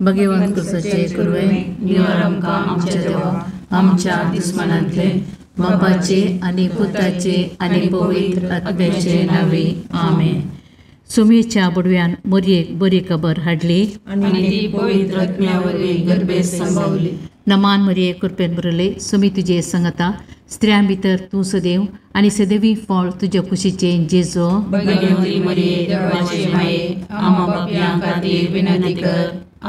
भगवंत कुसाचे कुरवे निवार आमकां आमच्या देवा आमच्या दुस्मनांतले बापाचे आनी पुताचे आनी पवित्र आत्म्याचे नांवे आमेन. सुमेच्या बुडव्यान मोरयेक बरी खबर हाडली आनी ती पवित्र आत्म्या वरवीं गर्भेत संभावली. नमान मरिये कृपेन भरले सुमी तुजे संगता स्त्रियां भितर तूं सदैव आनी सदैवी फळ तुज्या कुशीचें जेजो. भगवती मरिये देवाचे माये आम्हा पापयां खातीर विनंती कर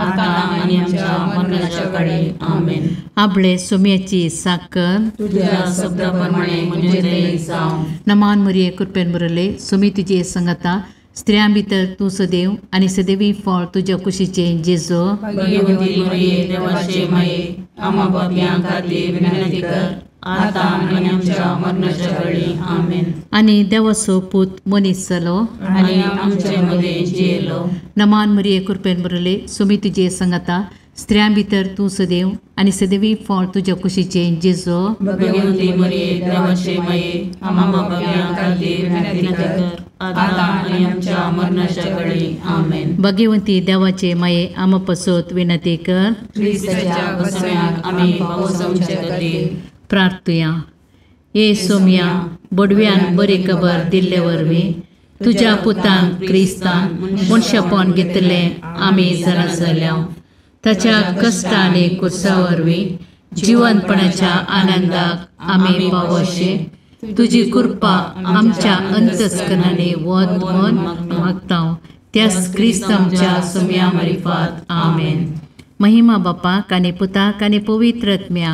आतां आनी आमच्या मरणाच्या काळी आमेन. आपले सुम्याची साकर तुझ्या शब्दा प्रमाणे म्हजें जावं. नमान मरिये कृपेन भरले सुमी तुजे संगता स्त्रियां भितर तूं सदैव आनी सदैवी फळ तुज्या कुशीचें जेजो. भगवती मरिये देवाचे माये आम्हा पापयां खातीर विनंती कर आतां आनी आमच्या मरणाच्या काळी आमेन. आनी देवाचो पूत मनीस जालो आनी आमचे मदें जियेलो. नमान मरिये कृपेन भरले सुमी तुजे संगता स्त्रियां भितर तूं सदैव आनी सदैवी फळ तुज्या कुशीचें जेजो. भगवती मरिये देवाचे माये आम्हा पापयां खातीर विनंती कर आतां आनी आमच्या मरणाच्या काळी आमेन. भगवंती देवाचे माये आम्हा पसत विनंती कर. क्रिस्ताच्या बसव्याक आमी पावसाचे खातीर प्रार्थुया. ये सोम्या बडव्यान बरी खबर दिल्ले वरवीं तुज्या पुतान क्रिस्तान मनशापण घेतलें आमी जाणा जाल्या. ताच्या कश्ट आनी कुर्सा वरवीं जिवनपणाच्या आनंदाक आमी पावोशे तुजी कृपा आमच्या अंतस्करणांनी वत म्हूण मागता. त्याच क्रिस्त आमच्या सोम्या मारिफात आमेन. महिमा बापाक आनी पुताक आनी पवित्र आत्म्या.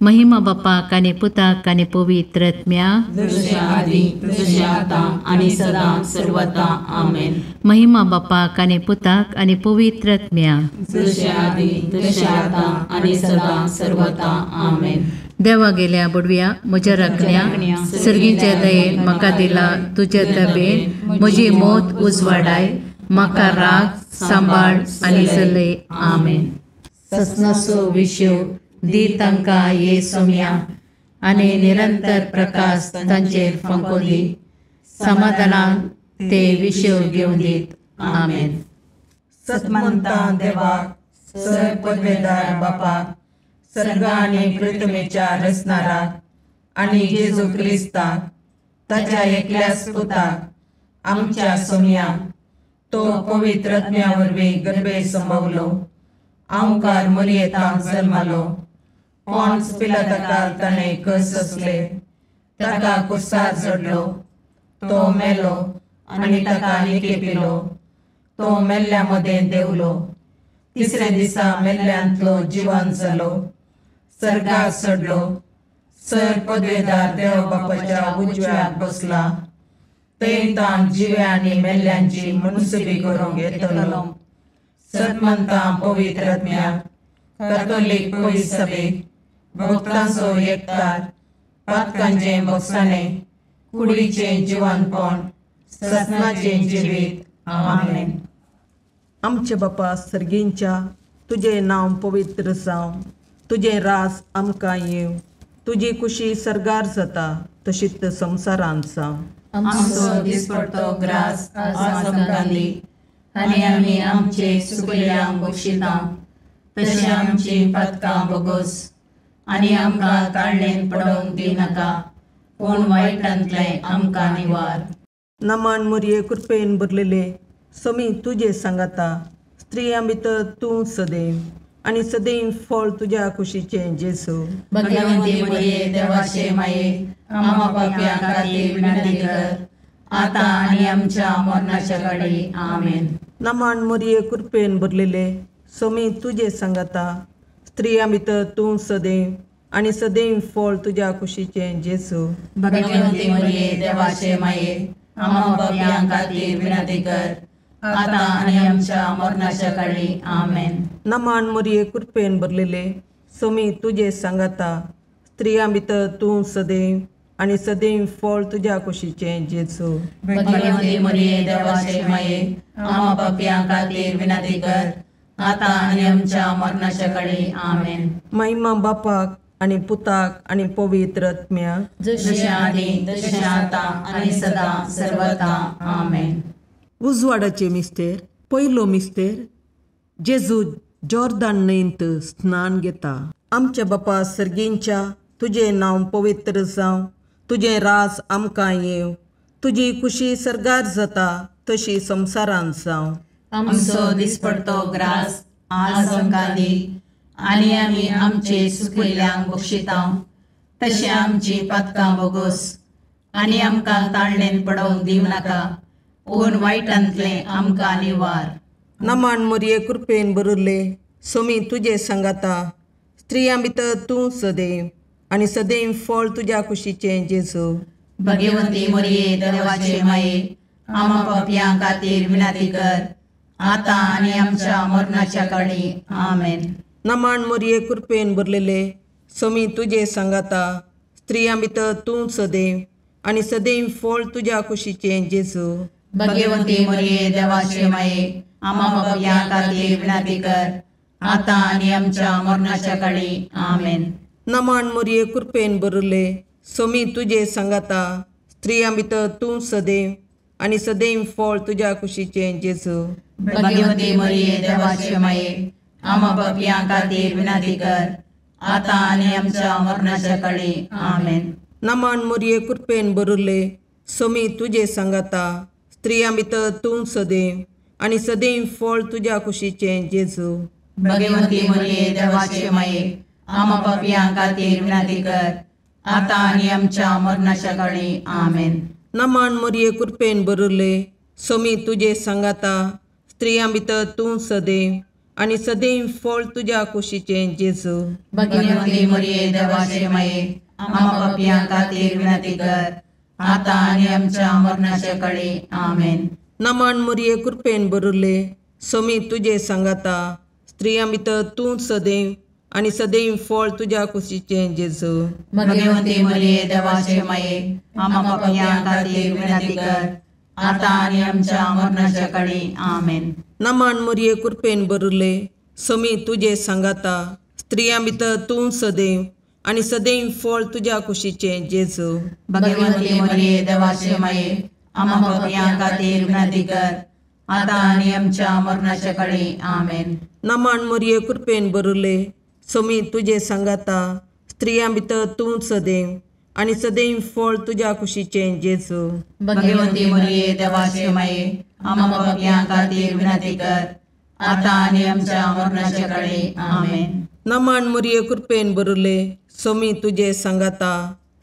महिमा बापाक आनी पुताक आनी पवित्र आत्म्या. महिमा बापाक आनी पुताक आनी पवित्र आत्म्या. देवा गेल्या बुडव्या म्हज्या राखण्या सर्गीच्या दयेन म्हाका दिला तुज्या दबेन म्हजी मौत उजवाडाय म्हाका राग सांबाळ आनी चलय आमेन. ससनाचो विशय दी तांकां ये सोम्या आनी निरंतर प्रकाश तांचेर फांको दी समाधानान ते विशय घेवन दीत आमेन. सतमंता देवाक सर पदवेदार बापाक सर्ग आनी पृथ्वीच्या रचणाराक आनी जेजू क्रिस्ताक ताच्या एकल्याच पुताक आमच्या सोम्याक तो पवित्र आत्म्या वरवीं गर्भे संभवलो आंवकार मरियेतांक जल्मालो पॉन्स पिलाताकाल ताणें कस सोंसले ताका कुर्सार चडलो तो मेलो आनी ताका निकेपिलो तो मेल्ल्या मदें देंवलो तिसऱ्या दिसा मेल्ल्यांतलो जिवन जालो सर्गाक चडलो सर पदवेदार देव बापाच्या उजव्याक बसला थंय ताण जिव्या आनी मेल्ल्यांची मनसुबी करूंक येतलो. सतमंता पवित्र आत्म्याक कॅथोलीक पवित्र सभेक भक्तांचो एकतार पातकांचें भोगसाणें कुडीचें जिवनपण ससनाचें जिवीत आमेन. आमचे बापा सर्गींच्या तुजें नांव पवित्र जावं तुजें राज आमकां येवं तुजी कुशी सर्गार जाता तशीच संवसारांत जावं. आमचो दिसपडतो ग्रास आज आमकां दी आनी आमी आमचे सुकल्यांक बक्षिता तशें आमची पातकां बोगोस आनी आमकां ताळणेन पडोवंक दिनाका पूण वायटांतलें आमकां निवार. नमान मोरये कृपेन भरलेले समी तुजे सांगाता स्त्रियां भितर तूं सदैव आनी सदैव फळ तुज्या कुशीचें जेजू. भगवंती मरिये देवाचे माये आम्हा पापयां खातीर विनंती कर आतां आनी आमच्या मरणाच्या काळी आमेन. नमान मोरये कृपेन भरलेले समी तुजे सांगाता स्त्रियां भितर तूं सदैव आनी सदैव फळ तुज्या कुशीचें जेजू. भगवंती मरिये देवाचे माये आम्हा पापयां खातीर विनंती कर आतां आनी आमच्या मरणाच्या काळी आमेन. नमान मोरये कृपेन भरलेले समी तुजे सांगाता स्त्रियां भितर तूं सदैव आनी सदैव फळ तुज्या कुशीचें जेजू. भगवंती मरिये देवाचे माये आम्हा पापयां खातीर विनंती कर आतां आनी आमच्या मरणाच्या काळी आमेन. महिमा बापाक आनी पुताक आनी पवित्र आत्म्याक जशें आदी तशें आतां आनी सदां सर्वता आमेन. उजवाडाचे मिस्तेर. पयलो मिस्तेर, जेजू जॉर्दान न्हंयंत स्नान घेता. आमच्या बापा सर्गींच्या, तुजें नांव पवित्र जावं, तुजें राज आमकां येवं, तुजी खुशी सर्गार जाता तशी संवसारांत जावं. आमचो दिसपडतो ग्रास आज आमकां दी आनी आमी आमचे सुकिल्ल्यांक बक्षिता तशें आमची पातकां बोगोस आनी आमकां ताळणेन पडोवंक दिवं नाका, पूण वायटांतलें आमकां निवार. नमान मोरये कृपेन बरुल्ले, सोमी तुजे सांगाता, स्त्रियां भितर तूं सदैव आनी सदैव फळ तुज्या कुशीचें जेजू. भगवंती मोरये देवाचे माये, आमा पापयां खातीर विनंती कर, आतां आनी आमच्या मरणाच्या काळी. आमेन. नमान मोरये कृपेन भरलेले, सोमी तुजे सांगाता, स्त्रियां भितर तूं सदैव आनी सदैव फळ तुज्या कुशीचें जेजू. भगवंती मोरये देवाचे माये, आमा पापयां खातीर विनंती कर, आतां आनी आमच्या मरणाच्या काळी. आमेन. नमान मोरये कृपेन भरले, सोमी तुजे सांगाता, स्त्रियां भितर तूं सदैव आनी सदैव फळ तुज्या कुशीचें जेजू. भगवंती मोरये देवाचे माये, आमा पापयां खातीर विनंती कर, आतां आनी आमच्या मरणाच्या काळी. आमेन. नमान मोरये कृपेन भरले, सोमी तुजे सांगाता, स्त्रियां भितर तूं सदैव आनी सदैव फळ तुज्या कुशीचें जेजू. भगवंती मोरये देवाचे माये, आमा पापयां खातीर विनंती कर, आतां आनी आमच्या मरणाच्या काळी. आमेन. नमान मोरये कृपेन भरले, सोमी तुजे सांगाता, स्त्रियां भितर तूं सदैव आनी सदैव फळ तुज्या कुशीचें जेजू. भगवंती मोरये देवाचे माये, आमा पापयां खातीर विनंती कर, आतां आनी आमच्या मरणाच्या काळी. आमेन. नमान मोरये कृपेन भरले, सोमी तुजे सांगाता, स्त्रियां भितर तूं सदैव आनी सदैव फळ तुज्या कुशीचें जेजू. भगवंती मोरये देवाचे माये, आमा पापयां खातीर विनंती कर, आतां आनी आमच्या मरणाच्या काळी. आमेन. नमान मोरये कृपेन भरले, सोमी तुजे सांगाता, स्त्रियां भितर तूं सदैव आनी सदैव फळ तुज्या कुशीचें जेजू. भगवंती मोरये देवाचे माये, आमा पापयां खातीर विनंती कर, आतां आनी आमच्या मरणाच्या काळी. आमेन. नमान मोरये कृपेन भरले, सोमी तुजे सांगाता, स्त्रियां भितर तूं सदैव आनी सदैव फळ तुज्या कुशीचें जेजू. भगवंती मोरये देवाचे माये, आमा पापयां खातीर विनंती कर, आतां आनी आमच्या मरणाच्या काळी. आमेन. नमान मोरये कृपेन भरले, सोमी तुजे सांगाता,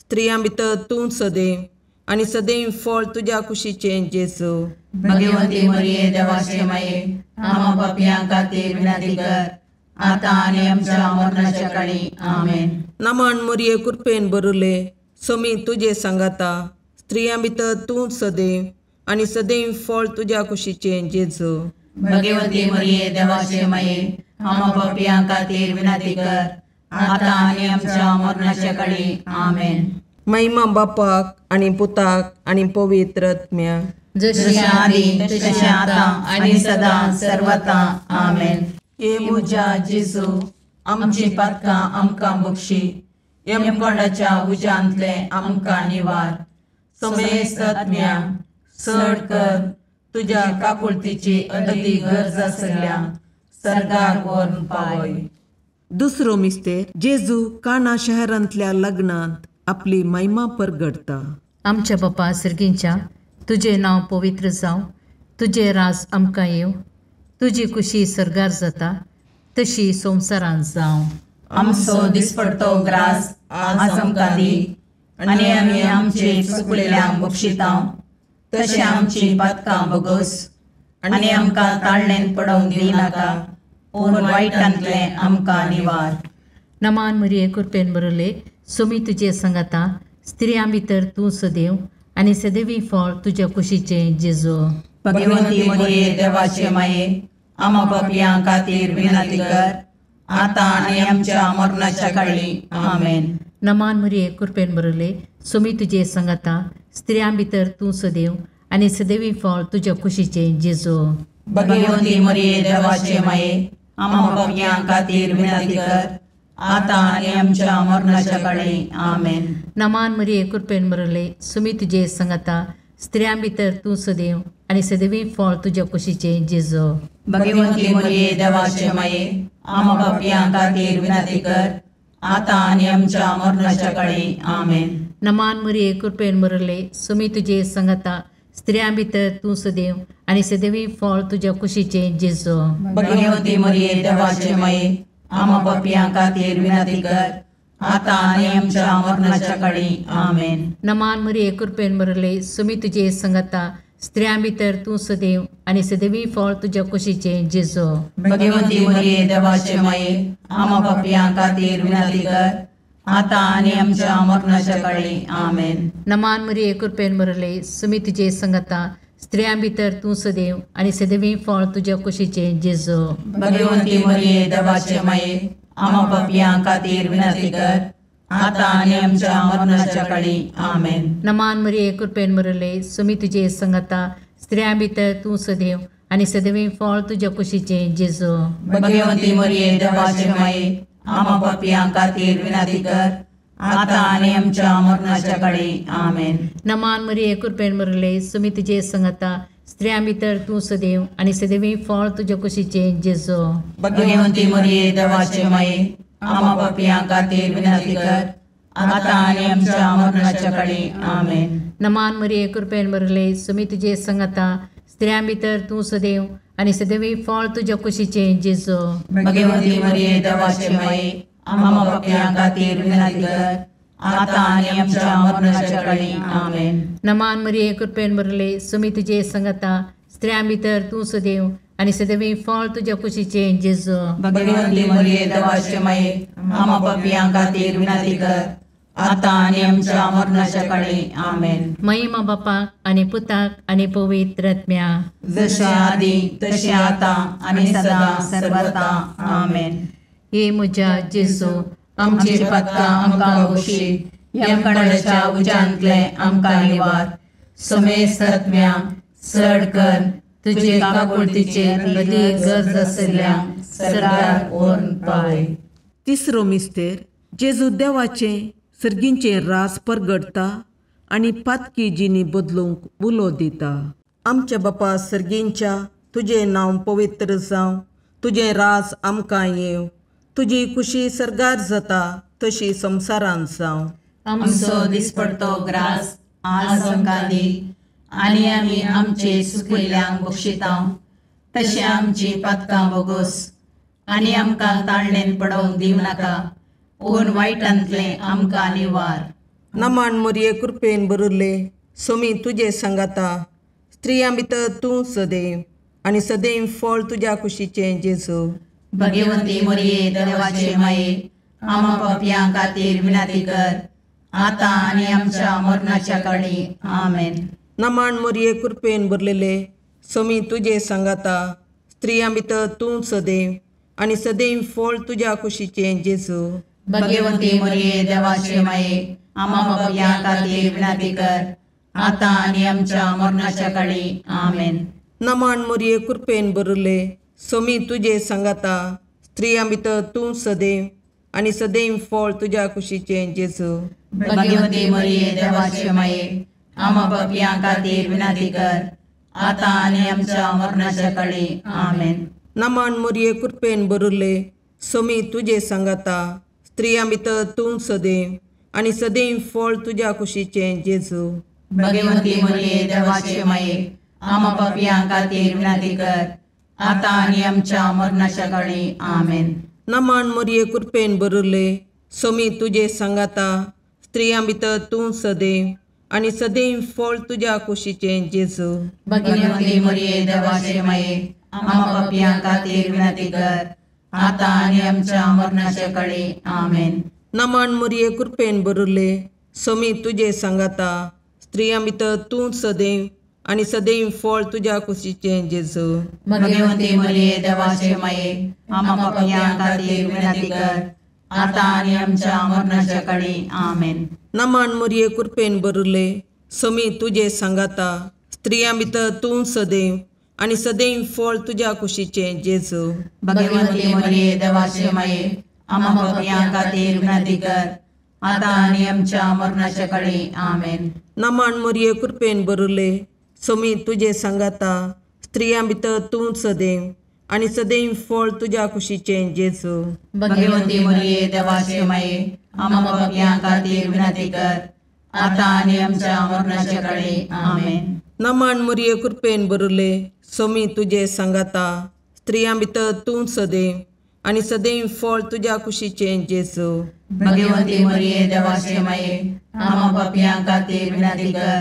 स्त्रियां भितर तूं सदैव आनी सदैव फळ तुज्या कुशीचें जेजू. भगवंती मोरये देवाचे माये, आमा पापयां खातीर विनंती कर, आतां आनी आमच्या मरणाच्या काळी. आमेन. नमान मोरये कृपेन भरले, सोमी तुजे सांगाता, स्त्रियां भितर तूं सदैव आनी सदैव फळ तुज्या कुशीचें जेजू. भगवंती मोरये देवाचे माये, आमा पापयां खातीर विनंती कर, आतां आनी आमच्या मरणाच्या काळी. आमेन. महिमा बापाक आनी पुताक आनी पवित्र आत्म्याक, जशी आदी तशें आतां आनी सदां सर्वता. आमेन. हे म्हज्या जेजू, आमची पातकां आमकां बक्षी, यमकोंडाच्या उज्यांतलें आमकां निवार, समेस्त आत्म्या चड कर तुज्या काकुळतीची अदती गरज आसल्या सर्गाक व्हरून पावय. दुसरो मिस्तेर, जेजू काना शहरांतल्या लग्नांत आपली महिमा परगडता. आमच्या बापा सर्गींच्या, तुजें नांव पवित्र जावं, तुजें राज आमकां येवं, तुजी खुशी सर्गार जाता तशी संवसारांत जावं. आमचो दिसपडतो ग्रास आज आमकां दी आनी आमी आमचे चुकलेल्यांक बक्षिता तशें आमची पातकां बगोस आनी आमकां ताळणेन पडोवंक दिनाका, पूण वायटांतलें आमकां निवार. नमान मरिये कृपेन बरले, सोमी तुजे सांगाता, स्त्रियां भितर तूं सदैव आनी सदैवी फळ तुज्या कुशीचें जेजू. भगवंती मरिये देवाचे माये, आमा पापयां खातीर विनंती कर, आतां आनी आमच्या मरणाच्या काळी. आमेन. नमान मरिये कृपेन बरले, सोमी तुजे सांगाता, स्त्रियां भितर तूं सदैव आनी सदैवी फळ तुज्या कुशीचें जेजू. भगवंती मरिये देवाचे माये, आमा पापयां खातीर विनंती कर, आतां आनी आमच्या मरणाच्या काळी. आमेन. नमान मरिये कृपेन बरले, सोमी तुजे सांगाता, स्त्रियां भितर तूं सदैव आनी सदैवी फळ तुज्या कुशीचें जेजू. भगवंती मरिये देवाचे माये, आम्हा पापयां खातीर विनंती कर, आतां आनी आमच्या मरणाच्या काळी. आमेन. नमान मरिये, कृपेन भरले, सुमी तुजे संगता, स्त्रियां भितर तूं सदैव आनी सदैवी फळ तुज्या कुशीचें जेजू. भगवंती मरिये देवाचे माये, आम्हा पापयां खातीर विनंती कर, आतां आनी आमच्या मरणाच्या काळी. आमेन. नमान मरिये, कृपेन भरले, सुमी तुजे संगता, स्त्रियां भितर तूं सदैव आनी सदैवी फळ तुज्या कुशीचें जेजू. भगवंती मरिये देवाचे माये, आम्हा पापयां खातीर विनंती कर, आतां आनी आमच्या मरणाच्या काळी. आमेन. नमान मरिये, कृपेन भरले, सुमी तुजे संगता, स्त्रियां भितर तूं सदैव आनी सदैवी फळ तुज्या कुशीचें जेजू. भगवंती मरिये देवाचे माये, आम्हा पापयां खातीर विनंती कर, आतां आनी आमच्या मरणाच्या काळी. आमेन. नमान मरिये, कृपेन भरले, सुमी तुजे संगता, स्त्रियां भितर तूं सदैव आनी सदैवी फळ तुज्या कुशीचें जेजू. भगवंती मरिये देवाचे माये, आम्हा पापयां खातीर विनंती कर, आतां आनी आमच्या मरणाच्या काळी. आमेन. नमान मरिये, कृपेन भरले, सुमी तुजे संगता, स्त्रियां भितर तूं सदैव आनी सदैवी फळ तुज्या कुशीचें जेजू. भगवंती मरिये देवाचे माये, आम्हा पापयां खातीर विनंती कर, आतां आनी आमच्या मरणाच्या काळी. आमेन. नमान मरिये, कृपेन भरले, सुमी तुजे संगता, स्त्रियां भितर तूं सदैव आनी सदैवी फळ तुज्या कुशीचें जेजू. भगवंती मरिये देवाचे माये, आम्हा पापयां खातीर विनंती कर, आतां आनी आमच्या मरणाच्या काळी. आमेन. नमान मरिये, कृपेन भरले, सुमी तुजे संगता, स्त्रियां भितर तूं सदैव आनी सदैवी फळ तुज्या कुशीचें जेजू. भगवंती मरिये देवाचे माये, आम्हा पापयां खातीर विनंती कर, आतां आनी आमच्या मरणाच्या काळी. आमेन. महिमा बापाक आनी पुताक आनी पवित्र आत्म्या, जशें आदी तशें आतां आनी सदां सर्वता. आमेन. हे म्हज्या जेजू, आमची पातकां आमकां बक्षी, यमकंडाच्या उज्यांतले आमकां निवार, समेस्त आत्म्या चड कर तुजे काकुळतीचेर अदीक गरज आशिल्ल्या सरकार व्हरून पावय. तिसरो मिस्तेर, जेजू देवाचें सर्गींचें रास परगडटा आनी पातकी जिणी बदलूंक उलो दिता. आमच्या बापा सर्गींच्या, तुजें नांव पवित्र जावं, तुजें रास आमकां येवं, तुजी कुशी सर्गार जाता तशी संवसारांत जावं. आमचो दिसपडतो ग्रास आज आमकां दी, आनी आमी आमचे सुकिल्ल्यांक बक्षिता तशें आमची पातकां बोगोस, आनी आमकां ताळणेन पडोवंक दिवं नाका, पूण वायटांतलें आमकां निवार. नमान मरिये, कृपेन भरिल्ले, सोमी तुजे सांगाता, स्त्रियां भितर तूं सदैव आनी सदैव फळ तुज्या कुशीचें जेजू. भगवंती मरिये देवाचे माये, आम्हा पापयां खातीर विनंती कर, आतां आनी आमच्या मरणाच्या काळी. आमेन. नमान मरिये, कृपेन भरलेले, सोमी तुजे सांगाता, स्त्रियां भितर तूं सदैव आनी सदैव फळ तुज्या कुशीचें जेजू. भगवंती मरिये देवाचे माये, आम्हा पापयां खातीर विनंती कर, आतां आनी आमच्या मरणाच्या काळी. आमेन. नमान मरिये, कृपेन भरिल्ले, सोमी तुजे सांगाता, स्त्रियां भितर तूं सदैव आनी सदैव फळ तुज्या कुशीचें जेजू. भगवंती मरिये देवाचे माये, आम्हा पापयां खातीर विनंती कर, आतां आनी आमच्या मरणाच्या काळी. आमेन. नमान मरिये, कृपेन भरिल्ले, सोमी तुजे सांगाता, स्त्रियां भितर तूं सदैव आनी सदैव फळ तुज्या कुशीचें जेजू. भगवंती मरिये देवाचे माये, आम्हा पापयां खातीर विनंती कर, आतां आनी आमच्या मरणाच्या काळी. आमेन. नमान मरिये, कृपेन भरिल्ले, सोमी तुजे सांगाता, स्त्रियां भितर तूं सदैव आनी सदैव फळ तुज्या कुशीचें जेजू. भगवंती मरिये देवाचे माये, आम्हा पापयां खातीर विनंती कर, आतां आनी आमच्या मरणाच्या काळी. आमेन. नमान मरिये, कृपेन भरिल्ले, सोमी तुजे सांगाता, स्त्रियां भितर तूं सदैव आनी सदैव फळ तुज्या कुशीचें जेजू. भगवंती मरिये देवाचे माये, आम्हा पापयां खातीर विनंती कर, आतां आनी आमच्या मरणाच्या काळी. आमेन. नमान मरिये, कृपेन भरिल्ले, सोमी तुजे सांगाता, स्त्रियां भितर तूं सदैव आनी सदैव फळ तुज्या कुशीचें जेजू. भगवंती मरिये देवाचे माये, आम्हा पापयां खातीर विनंती कर, आतां आनी आमच्या मरणाच्या काळी. आमेन. नमन मरिये कृपेन भरिल्ले, स्वामी तुजे सांगाता, स्त्रियां भितर तूं सदैव आनी सदैव फळ तुज्या कुशीचें जेजू. भगवंती मरिये देवाचे माये, आम्हा पापयां खातीर विनंती कर, आतां आनी आमच्या मरणाच्या काळी. आमेन. नमन मरिये कृपेन भरिल्ले, स्वामी तुजे सांगाता, स्त्रियां भितर तूं सदैव आनी सदैव फळ तुज्या कुशीचें जेजू. भगवंती मरिये देवाचे माये, आम्हा पापयां खातीर विनंती कर,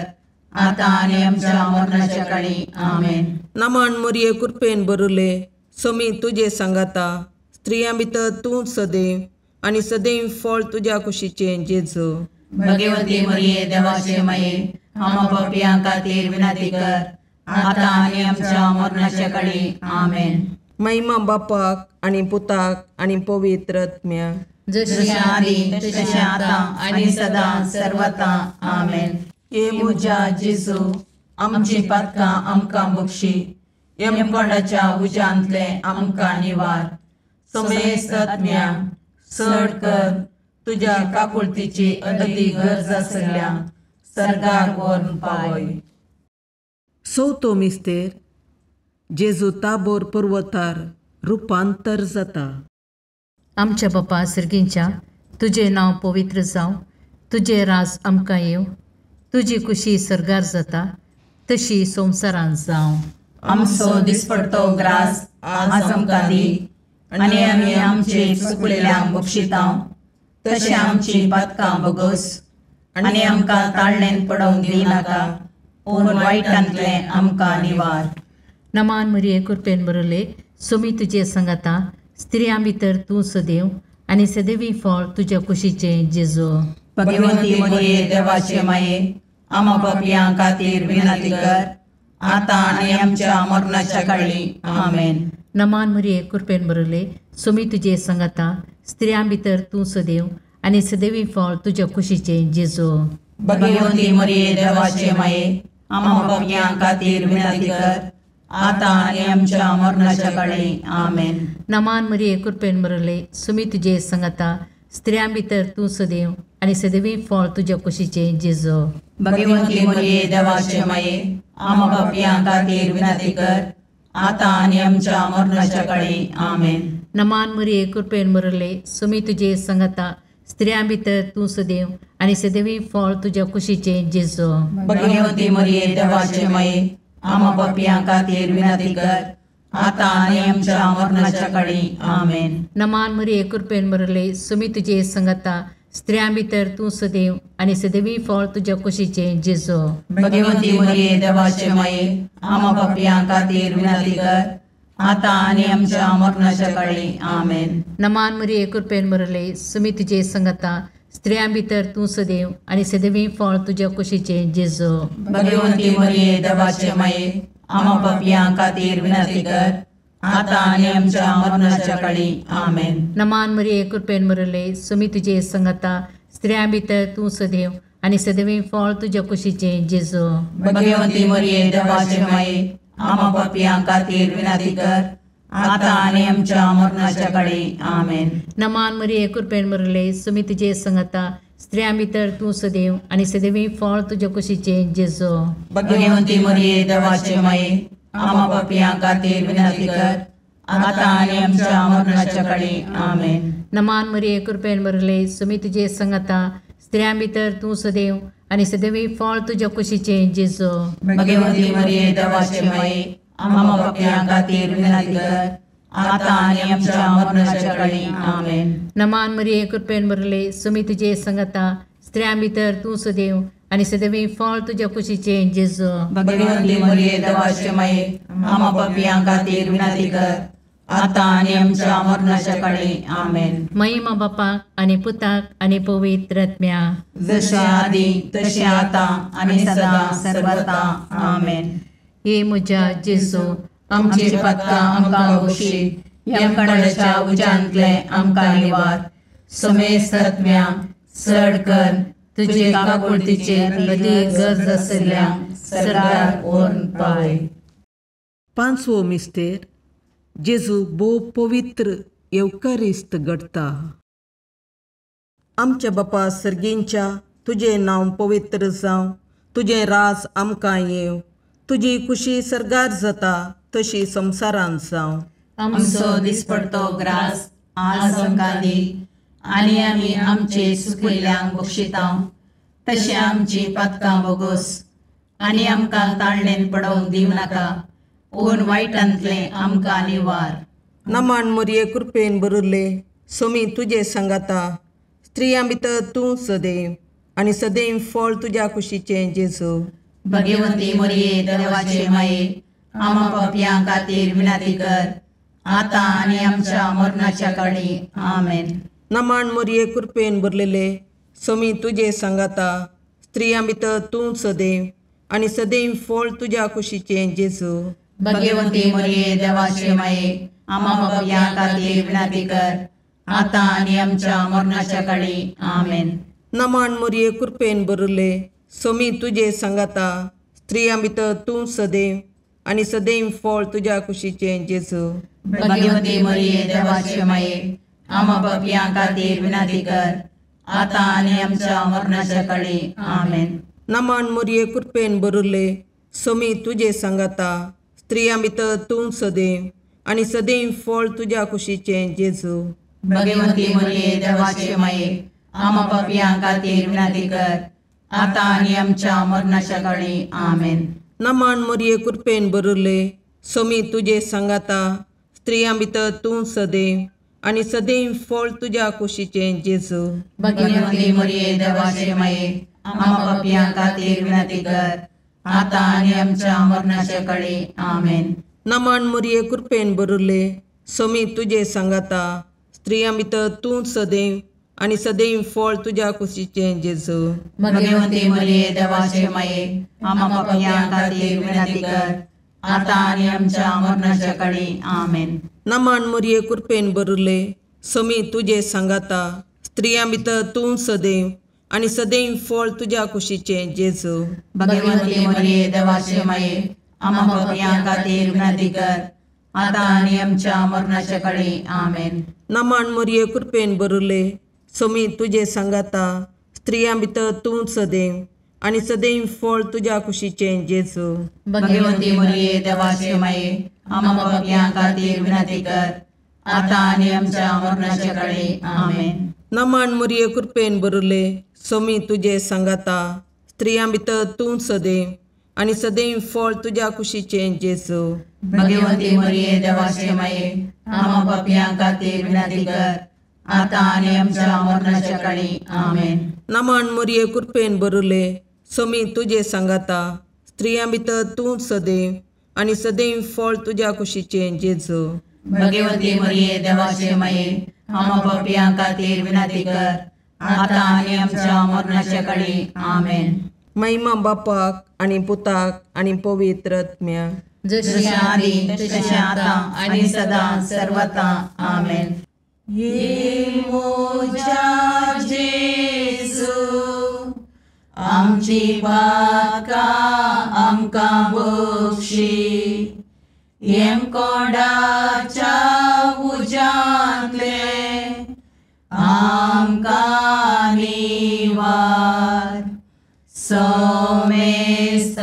आतां आनी आमच्या मरणाच्या काळी. आमेन. नमन मरिये कृपेन भरिल्ले, स्वामी तुजे सांगाता, स्त्रियां भितर तूं सदैव आनी सदैव फळ तुज्या कुशीचें जेजू. भगवंती मरिये देवाचे माये, आम्हा पापयां खातीर विनंती कर, आतां आनी आमच्या मरणाच्या काळी. आमेन. महिमा बापाक आनी पुताक आनी पवित्र आत्म्याक, जशें आदी तशें आतां आनी सदां सर्वता. आमेन. हे म्हज्या जेजू, आमची पातकां आमकां बक्षी, यमकोंडाच्या उज्यांतलें आमकां निवार, समेस्त आत्म्यांक चड कर तुज्या काकुळतीची अदती गरज आसल्या सर्गाक व्हरून पावय. चवथो मिस्तेर, जेजू ताबोर पर्वतार रुपांतर जाता. आमच्या बापा सर्गींच्या, तुजें नांव पवित्र जावं, तुजें राज आमकां येवं, तुजी कुशी सर्गार जाता तशी संवसारांत जावं. आमचो दिसपडतो ग्रास आज आमकां दी, आनी आमी आमचे चुकलेल्यांक बक्षितांव तशें आमची पातकां बगोस, आनी आमकां ताळणेन पडोवंक दिनाका, पूण वायटांतलें आमकां निवार. नमान मरिये कृपेन भरिल्ले, स्वामी तुजे सांगाता, स्त्रियां भितर तूं सदैव आनी सदैवी फळ तुज्या कुशीचें जेजू. भगवंती मरिये देवाचे माये, आम्हा पापयां खातीर विनंती कर, आतां आनी आमच्या मरणाच्या काळी. आमेन. नमान मरिये कृपेन भरिल्ले, स्वामी तुजे सांगाता, स्त्रियां भितर तूं सदैव आनी सदैवी फळ तुज्या कुशीचें जेजू. भगवंती मरिये देवाचे माये, आम्हा पापयां खातीर विनंती कर, आतां आनी आमच्या मरणाच्या काळी. आमेन. नमान मरिये कृपेन भरिल्ले, स्वामी तुजे सांगाता, स्त्रियां भितर तूं सदैव आनी सदैवी फळ तुज्या कुशीचें जेजू. भगवंती मरिये देवाचे माये, आम्हा पापयां खातीर विनंती कर, आतां आनी आमच्या मरणाच्या काळी. आमेन. नमान मरिये कृपेन भरिल्ले, स्वामी तुजे सांगाता, स्त्रियां भितर तूं सदैव आनी सदैवी फळ तुज्या कुशीचें जेजू. भगवंती मरिये देवाचे माये, आम्हा पापयां खातीर विनंती कर, आतां आनी आमच्या मरणाच्या काळी. आमेन. नमान मरिये कृपेन भरिल्ले, स्वामी तुजे सांगाता, स्त्रियां भितर तूं सदैव आनी सदैवी फळ तुज्या कुशीचें जेजू. भगवंती मरिये देवाचे माये, आम्हा पापयां खातीर विनंती कर, आतां आनी आमच्या मरणाच्या काळी. आमेन. नमान मरिये कृपेन भरिल्ले, स्वामी तुजे सांगाता, स्त्रियां भितर तूं सदैव आनी सदैवी फळ तुज्या कुशीचें जेजू. भगवंती मरिये देवाचे माये, आम्हा पापयां खातीर विनंती कर, आतां आनी आमच्या मरणाच्या काळी. आमेन. नमान मरिये कृपेन भरिल्ले, स्वामी तुजे सांगाता, स्त्रियां भितर तूं सदैव आनी सदैवी फळ तुज्या कुशीचें जेजू. भगवंती मरिये देवाचे माये, आम्हा पापयां खातीर विनंती कर, आतां आनी आमच्या मरणाच्या काळी. आमेन. नमान मरिये कृपेन भरिल्ले, स्वामी तुजे सांगाता, स्त्रियां भितर तूं सदैव आनी सदैवी फळ तुज्या कुशीचें जेजू. भगवंती मरिये देवाचे माये, आम्हा पापयां खातीर विनंती कर, आतां आनी आमच्या मरणाच्या काळी. आमेन. नमान मरिये कृपेन भरिल्ले, स्वामी तुजे सांगाता, स्त्रियां भितर तूं सदैव आनी सदैवी फळ तुज्या कुशीचें जेजू. भगवंती मरिये देवाचे माये, आम्हा पापयां खातीर विनंती कर, आतां आनी आमच्या मरणाच्या काळी. आमेन. नमान मरिये कृपेन भरिल्ले, स्वामी तुजे सांगाता, स्त्रियां भितर तूं सदैव आनी सदैवी फळ तुज्या कुशीचें जेजू. भगवंती मरिये देवाचे माये, आम्हा पापयां खातीर विनंती कर, आतां आनी आमच्या मरणाच्या काळी. आमेन. महिमा बापाक आनी पुताक आनी पवित्र आत्म्याक, जशें आदी तशें आतां आनी सदां सर्वता. आमेन. हे म्हज्या जेजू, आमची पातकां आमकां बक्षी, यमकंडाच्या उज्यांतलें आमकां निवार, समेस्त आत्म्यांक चड कर तुजे काकुळतीचेर अदीक गरज आशिल्ल्यांक सर्गाक व्हरून पावय. पांचवो मिस्तेर, जेजू भोव पवित्र येवकारिस्त घडटा. आमच्या बापा सर्गींच्या तुजें नांव पवित्र जावं, तुजें राज आमकां येवं, तुजी खुशी सर्गार जाता तशी संवसारांत जावं. आमचो दिसपडतो ग्रास आज आमकां दी आनी आमी आमचे सुकिल्ल्यांक बक्षिता तशें आमची पातकां बोगोस आनी आमकां ताळणेन पडोवंक दिवं नाका पूण वायटांतलें आमकां निवार. नमान मोरये कृपेन बरुल्ले सोमी तुजे सांगाता, स्त्रियां भितर तूं सदैव आनी सदैव फळ तुज्या कुशीचें जेजू. भगवंती मोरये देवाचे माये आमा पापयां खातीर विनंती कर आतां आनी आमच्या मरणाच्या काळी. आमेन. नमान मोरये कृपेन भरलेले सोमी तुजे सांगाता, स्त्रियां भितर तूं सदैव आनी सदैव फळ तुज्या कुशीचें जेजू. भगवंती मोरये देवाचे माये आमा पापयां खातीर विनंती कर आतां आनी आमच्या मरणाच्या काळी. आमेन. नमान मोरये कृपेन भरले सोमी तुजे सांगाता, स्त्रियां भितर तूं सदैव आनी सदैव फळ तुज्या कुशीचें जेजू. भगवंती मोरये देवाचे माये आमा पापयां खातीर विनंती कर आतां आनी आमच्या मरणाच्या काळी. आमेन. नमान मोरये कृपेन भरले सोमी तुजे सांगाता, स्त्रियां भितर तूं सदैव आनी सदैव फळ तुज्या कुशीचें जेजू. भगवंती मोरये देवाचे माये आमा पापयां खातीर विनंती कर आतां आनी आमच्या मरणाच्या काळी. आमेन. नमान मोरये कृपेन भरले सोमी तुजे सांगाता, स्त्रियां भितर तूं सदैव आनी सदैव फळ तुज्या कुशीचें जेजू. भगवंती मोरये देवाचे माये आमा पापयां खातीर विनंती कर आतां आनी आमच्या मरणाच्या काळी. आमेन. नमान मोरये कृपेन भरले सोमी तुजे सांगाता, स्त्रियां भितर तूं सदैव आनी सदैव फळ तुज्या कुशीचें जेजू. भगवंती मोरये देवाचे माये आमा पापयां खातीर विनंती कर आतां आनी आमच्या मरणाच्या काळी. आमेन. नमान मोरये कृपेन भरले सोमी तुजे सांगाता, स्त्रियां भितर तूं सदैव आनी सदैव फळ तुज्या कुशीचें जेजू. भगवंती मोरये देवाचे माये आमा पापयां खातीर विनंती कर आतां आनी आमच्या मरणाच्या काळी. आमेन. नमान मोरये कृपेन भरले सोमी तुजे सांगाता, स्त्रियां भितर तूं सदैव आनी सदैव फळ तुज्या कुशीचें जेजू. भगवंती मोरये देवाचे माये आमा पापयां खातीर विनंती कर आतां आनी आमच्या मरणाच्या काळी. आमेन. नमान मोरये कृपेन भरले सोमी तुजे सांगाता, स्त्रियां भितर तूं सदैव आनी सदैव फळ तुज्या कुशीचें जेजू. भगवंती मोरये देवाचे माये आमा पापयां खातीर विनंती कर आतां आनी आमच्या मरणाच्या काळी. आमेन. नमान मोरये कृपेन भरले सोमी तुजे सांगाता, स्त्रियां भितर तूं सदैव आनी सदैव फळ तुज्या कुशीचें जेजू. भगवंती मोरये देवाचे माये आमा पापयां खातीर विनंती कर आतां आनी आमच्या मरणाच्या काळी. आमेन. महिमा बापाक आनी पुताक आनी पवित्र आत्म्याक, जशी आदी तशें आतां आनी सदां सर्वता. आमेन. ये मोजा जेजू आमची पातकां आमकां बक्षी, येमकोंडाच्या उज्यांतले आमकां निवार. सोमेस्तज्ञा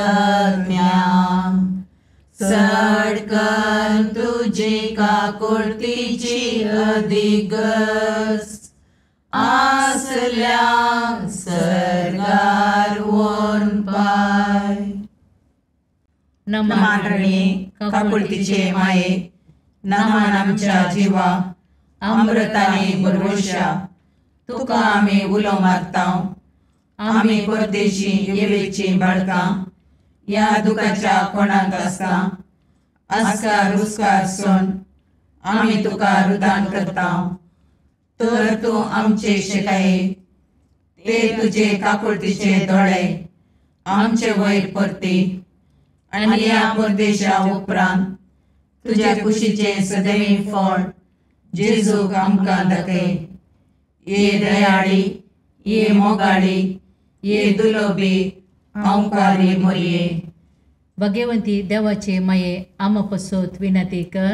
चड कर तुजी काकुळतीची अधिगस आसल्या सर्गार व्हरून पाय. नमान रणी काकुळतीचे माये, नमान आमच्या जिवा अमृताने भरवशा, तुका आमी उलो मारता. आमी परदेशी येवेची बाळकां ह्या दुखाच्या कोणाक आसता आस्कार उस्कार सोन आमी तुका रुदान करता. तर तूं आमचे शिकाये ते तुजे काकुळतीचे दोळे आमचे वयर परती आनी ह्या परदेशा उपरांत तुज्या कुशीचें सदैव फळ जेजूक आमकां दाखय. ये दयाळी, ये मोगाळी, ये दुलोबी अंकारी मोरये. भगवंती देवाचे माये आमा पसोत विनंती कर.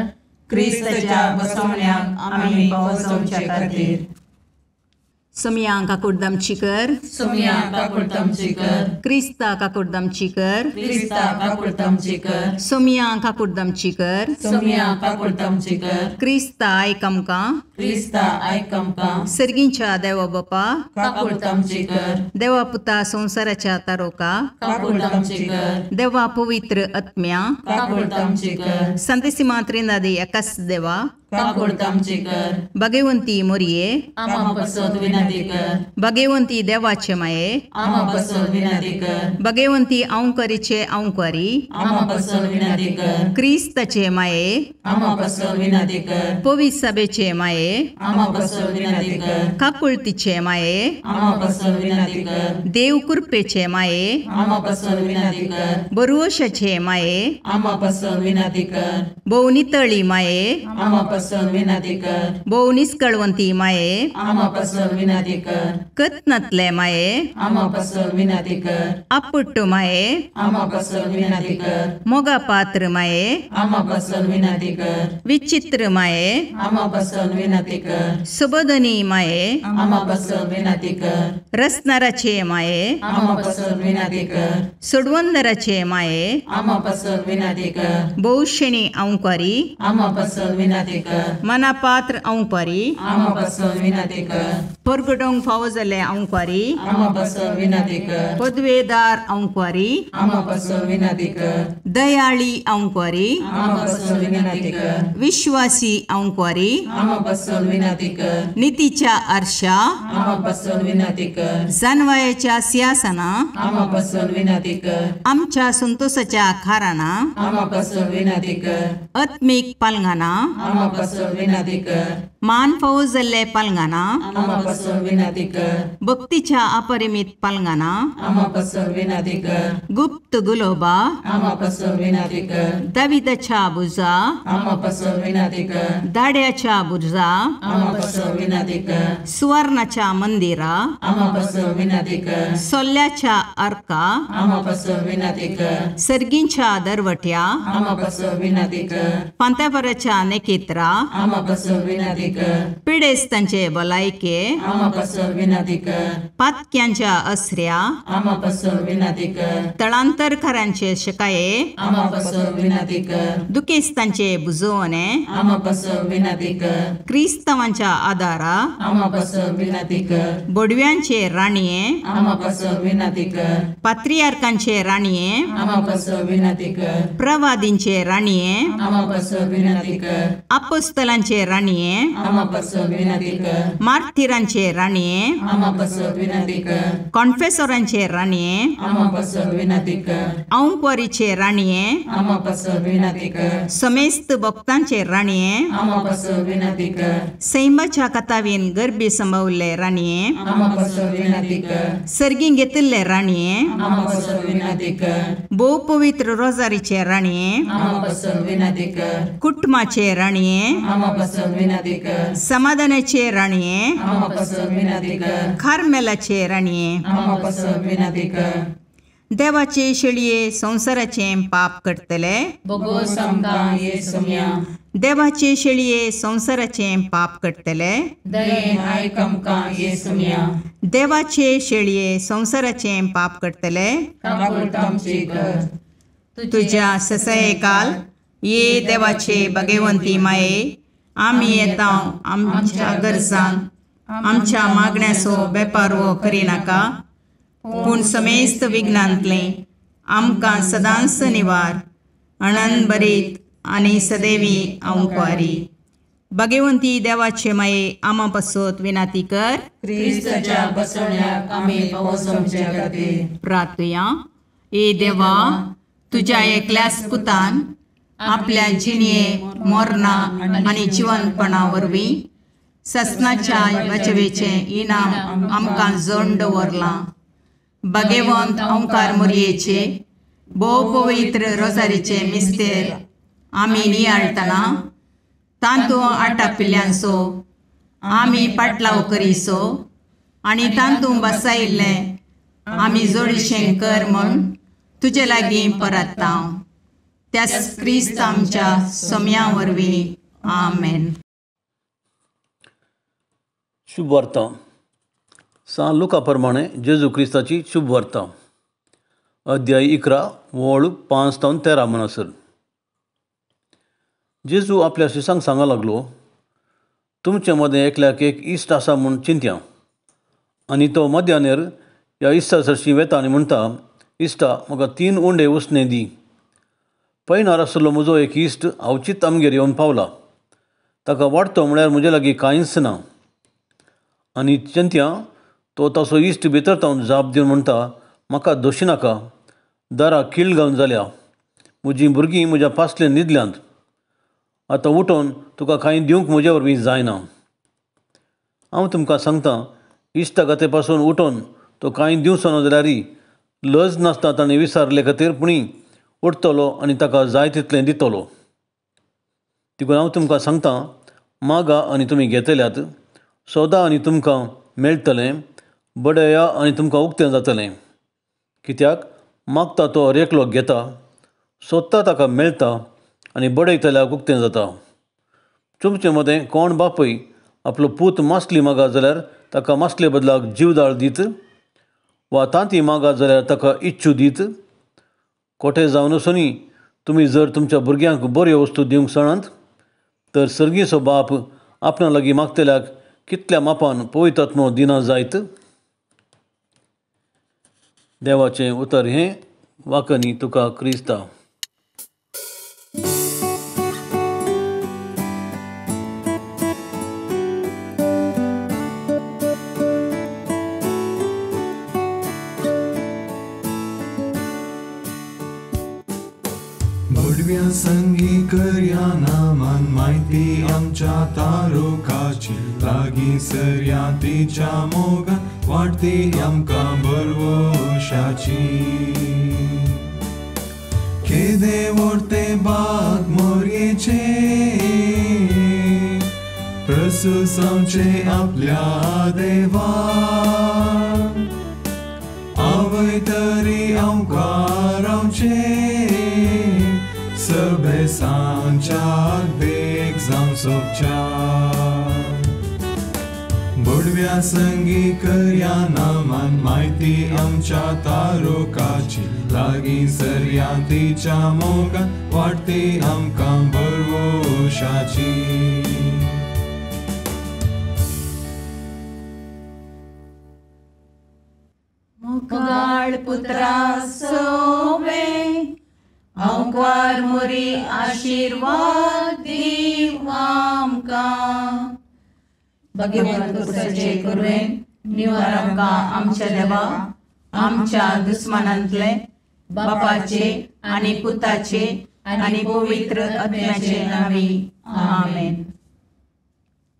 क्रिस्ताच्या बसवण्याक आमी पावसोवचे खातीर. सोमया काकुडदामची कर, सोमया काकुडदामची कर, क्रिस्ता काकुडदामची कर, क्रिस्ता काकुडदामची कर, सोमया काकुडदामची कर, सोमया काकुडदामची कर, क्रिस्ता आयक आमकां, क्रिस्ता आयक आमकां, सर्गींच्या देवा बापा काकुडदामची कर, देवा पुता संवसाराच्या तारोका काकुडदामची कर, देवा पवित्र आत्म्या काकुडदामची कर, संतेसिमा त्रिनादी एकाच देवा काकुडदामची कर, भगवंती मोरये आमा पसत विनंती कर, भगवंती देवाचे माये आमा पसत विनंती कर, भगवंती औंकरीचे औंकरी आमा पसत विनंती कर, क्रिस्ताचे माये आमा पसत विनंती कर, पवित्र सभेचे माये आमा पसत विनंती कर, काकुळतीचे माये आमा पसत विनंती कर, देव कृपेचे माये आमा पसत विनंती कर, बरुवशाचे माये आमा पसत विनंती कर, भोवनितळी माये आमा पसत विनंती कर, भोव निस्कळवंती माये आमा पसत विनंती कर, कत्नातले माये आमा पसत विनंती कर, आपुट्ट माये आमा पसत विनंती कर, मोगा पात्र माये आमा पसत विनंती कर, विचित्र माये आमा पसत विनंती कर, सुबोधनी माये आमा पसत विनंती कर, रसनाराचे माये आमा पसत विनंती कर, सोडवंदराचे माये आमा पसत विनंती कर, बहुशेणी औंकारी आमा पसत विनंती कर, मनापात्र औंकारी आमा पसत विनंती कर, परगटोंक फावो जाल्ले औंकारी आमा पसत विनंती कर, पदवेदार औंकारी आमा पसत विनंती कर, दयाळी औंकारी आमा पसत विनंती कर, विश्वासी औंकारी आमा पसत विनंती कर, नितीच्या आरशा आमा पसत विनंती कर, जानवायाच्या सिंहासना आमा पसत विनंती कर, आमच्या संतोषाच्या खाराना आमा पसत विनंती कर, आत्मीक पालंगाना आमा पसत विनंती कर, मान फावो जाल्ले पालंगाना आमा पसत विनंती कर, भक्तीच्या अपरिमित पालंगाना आमा पसत विनंती कर, गुप्त गुलोबा आमा पसत विनंती कर, दाविदाच्या बुजा आमा पसत विनंती कर, दाड्याच्या बुर्जा आमा पसत विनंती कर, सुवर्णाच्या मंदिरा आमा पसत विनंती कर, सोल्ल्याच्या अर्का आमा पसत विनंती कर, सर्गींच्या दरवट्या आमा पसत विनंती कर, पांतापराच्या नेकेत्रा आमा पसत विनंती कर, पिडेस्तांचे भलायके आमा पसत विनंती कर, पातक्यांच्या असऱ्या आमा पसत विनंती कर, तळांतरकारांचे शकाये आमा पसत विनंती कर, दुखेस्तांचे बुजवणे आमा पसत विनंती कर, क्रिस्तावांच्या आदारा आमा पसत विनंती कर, बोडव्यांचे राणये आमा पसत विनंती कर, पात्रियार्कांचे राणये आमा पसत विनंती कर, प्रवादींचे राणये आमा पसत विनंती कर, अपोस्तलांचे राणये आमा पसत विनंती कर, मार्थिरांचे राणये आमा पसत विनंती कर, कॉन्फेसोरांचे राणये आमा पसत विनंती कर, औंकवारीचे राणये आमा पसत विनंती कर, समेस्त भक्तांचे राणये आमा पसत विनंती कर, सैमाच्या कथावीन गर्भी संभवल्ले राणये आमा पसत विनंती कर, सर्गीं घेतिल्ले राणये आमा पसत विनंती कर, भोव पवित्र रोजारीचे राणये आमा पसत विनंती कर, कुटुंबाचे राणये आमा पसत विनंती कर, समाधानाचे राणये आमा पसत विनंती कर, कार्मेलाचे राणये आमा पसत विनंती कर, देवाचे शेळये संवसाराचे पाप करतले बोगोस आमकां ये सोम्या, देवाचे शेळये संवसाराचे पाप करतले दयेन आयक आमकां ये सोम्या, देवाचे शेळये संवसाराचे पाप करतले काकुळटामची कर, तुझ्या ससयकाल ये देवाचे भगवंती माये आमी येता आमच्या गरजांक आमच्या मागण्याचो बेपारवो करिनाका पूण समेस्त विघ्नांतलें आमकां सदांच निवार अणनभरीत आनी सदैवी अंकवारी भगवंती देवाचे माये आमा पासत विनाती कर क्रिस्ताच्या बसवण्याक आमी पावस आमच्या खातीर प्रार्थुया. ए देवा, तुज्या एकल्याच पुतान आपल्या जिणये मरणा आनी जिवनपणा वरवीं ससनाच्या वाचवेचें इनाम आमकां जण दवरलां. भगवंत ओंकार मोरयेचे भोव पवित्र रोजारीचे मिस्तेर आमी नियाळटना तांतू आटापिल्ल्यांचो आमी पाटलाव करीसो आनी तांतू बसायिल्लें आमी जोडीशें कर म्हूण तुजे लागीं परत्ता. त्याच क्रिस्त आमच्या सोम्या वरवीं. आमेन. शुभ वार्ता. सान लुका प्रमाणे जेजू क्रिस्ताची शुभ वार्ता, अध्याय 11 वळ 5 तावन 13 म्हणसर. जेजू आपल्या शिसांक सांगा लागलो, तुमचे मदें एकल्याक एक इश्ट आसा म्हूण चिंत्या, आनी तो मध्यानेर ह्या इश्टा सरशीं वेता आनी म्हणटा, इश्टा म्हाका 3 उंडे उसणे दी. पयणार आशिल्लो म्हजो एक इश्ट अवचीत आमगेर येवन पावला, ताका वाडतो म्हळ्यार म्हजे लागीं कांयच ना. आनी चिंत्या तो ताचो इश्ट भितर तावन जाप दिवन म्हणटा, म्हाका दोशी नाका, दारा किल घालून जाल्या, म्हजीं भुरगीं म्हज्या पासलेन न्हिदल्यांत, आतां उठोवन तुका कांय दिवंक म्हजे वरवीं जायना. हांव तुमकां सांगता, इश्टागते पासून उठोवन तो कांय दिवचो ना जाल्यार लज नासता ताणें विसारले खातीर पुणी उठतलो आनी ताका जाय तितलें दितलो. देखून हांव तुमकां सांगता, मागा आनी तुमी घेतल्यात, सोदा आनी तुमकां मेळटलें, बडया आनी तुमकां उक्तें जातलें. कित्याक मागता तो हर एकलो घेता, सोदता ताका मेळटा आनी बडयतल्याक उक्तें जाता. तुमचे मदें कोण बापूय आपलो पूत मासली मागा जाल्यार ताका मासले बदलाक जीवदाळ दीत, वा तांती मागा जाल्यार ताका इच्छू दीत? कोठे जावन आसूनी तुमी जर तुमच्या भुरग्यांक बऱ्यो वस्तू दिवंक सणात तर सर्गीचो बाप आपणा लागीं मागतल्याक कितल्या मापान पवित्र दिना जायत. देवाचें उतर हें वाकनी तुका क्रिस्ता. भडव्या संगी करया नामान म्हायती आमच्या तारुकाची, लागीं सरया तिच्या मोगान वाडटी आमकां भरवशाची. केदे व्हडते बाग मोरयेचे, प्रसुसांवचे आपल्या देवा, आवय तरी आमकां रावचे, सभेसांच्याक देख जावं सोबच्या. भडव्या संगी करया नामान म्हायती आमच्या तारुकाची, लागीं सरया तिच्या मोगान वाडटी आमकां भरवशाची. मुखाळ पुत्रा सोवे अंकार मोरी आशीर्वाद दीव आमकां. भगवंत कुसाचे कुरवेन निवार आमकां आमच्या देवा, आमच्या दुस्मानांतले बापाचे आनी पुताचे आनी पवित्र आत्म्याचे नांवी आमेन.